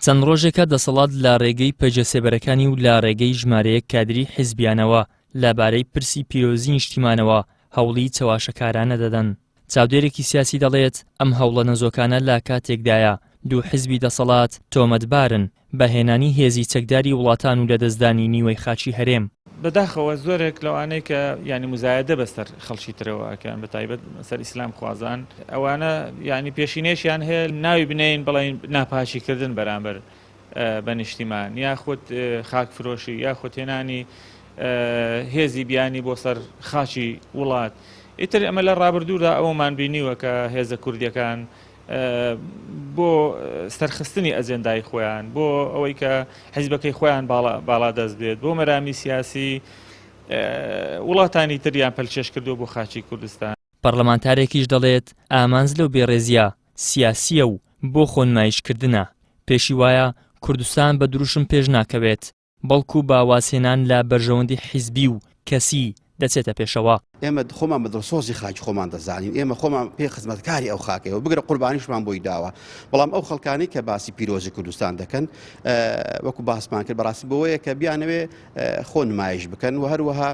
چەند ڕۆژێکە دەسەڵات لە ڕێگەی پەیجە سێبەرەکانی و لە ڕێگەی ژمارەیەک کادری حیزبیانەوە لە بارەی پرسی پیرۆزی نیشتیمانەوە هەوڵی چەواشەکارانە دەدەن. چاودێرێکی سیاسی دەڵێت، ئەم هەوڵە نەزۆکانە لە کاتێکدایە دوو حیزبی دەسەڵات تۆمەتبارن بە هێنانی هێزی چەکداری وڵاتان و لەدەستدانی نیوەی خاکی هەرێم. بەداخەوە زۆرێک لەوانەی کە یانی موزایەدە بەسەر خەڵکی ترەوە ئەکەن بە تایبەت سەر ئیسلام خوازان ئەوانە یانی پێشینەیەکیان هەیە ناوی بنێین بڵێین ناپاکی کردن بەرامبەر بە نیشتیمان یاخود خاک فرۆشی یاخود هێنانی هێزی بیانی بۆ سەر خاکی وڵات ئیتر ئەمە لە ڕابردوودا ئەومان بینیوە کە هێزە کوردیەکان بۆ سەرخستنی ئەجێندای خۆیان، بۆ ئەوەی کە حیزبەکەی خۆیان باڵادەست بێت، بۆ مەرامی سیاسی وڵاتانی تریان پەلکێش کردووە بۆ خاکی کوردستان. پەڕلەمانتارێکیش دەڵێت، ئامانج لەو بێڕێزییە سیاسییە و بۆ خۆنمایشکردنە، پێشی وایە کوردستان بە دروشم پێشناکەوێت. بەڵکو بە وازهێنان لە بەرژەوەندی حیزبی و کەسی دەچێتە پێشەوە. ئێمە خۆمان بە دڵسۆزی خاکی خۆمان دەزانین، ئێمە خۆمان پێ خزمەتکاری ئەو خاکەیە و بگرە قوربانیشمان بۆی داوە، بەڵام ئەو خەڵکانەی کە باسی پیرۆزی کوردستان دەکەن وەکو باسمان کرد بەڕاستی بەوەیە کە بیانەوێ خۆ نمایش بکەن و هەروەها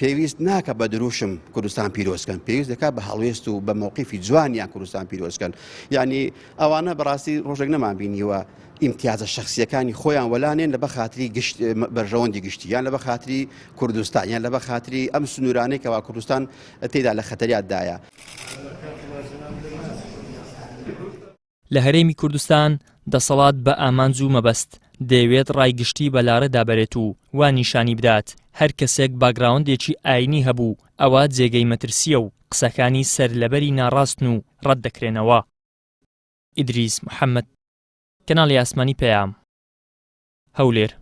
پێویست ناکە بە دروشم کوردستان پیرۆزکەن، پێویست دەکات بە هەڵوێست و بە مەوقیفی جوانیان کوردستان پیرۆزکەن. یعنی ئەوانە بەڕاستی ڕۆژێک نەمان بینیوە ئیمتیازە شەخسیەکانی خۆیان وەلانێن لە بەخاتری گشت بەرژەوەندی گشتی یان لە بەخاتری کوردستان یان لە بەخاتری ئەم سنوورانەی کەوا کوردستان تێدا لە خەتەریاتدایە. لە هەرێمی کوردستان دەسەڵات بە ئامانج و مەبەست دەیەوێت ڕای گشتی بە لاڕێدا بەرێت و وا نیشانی بدات هەر کەسێک باکگراوندێکی ئاینی هەبوو ئەوا جێگەی مەترسییە و قسەکانی سەرلەبەری ناڕاستن و ڕەت دەکرێنەوە. ئیدریس محەمەد، کەناڵی ئاسمانی پەیام، هەولێر.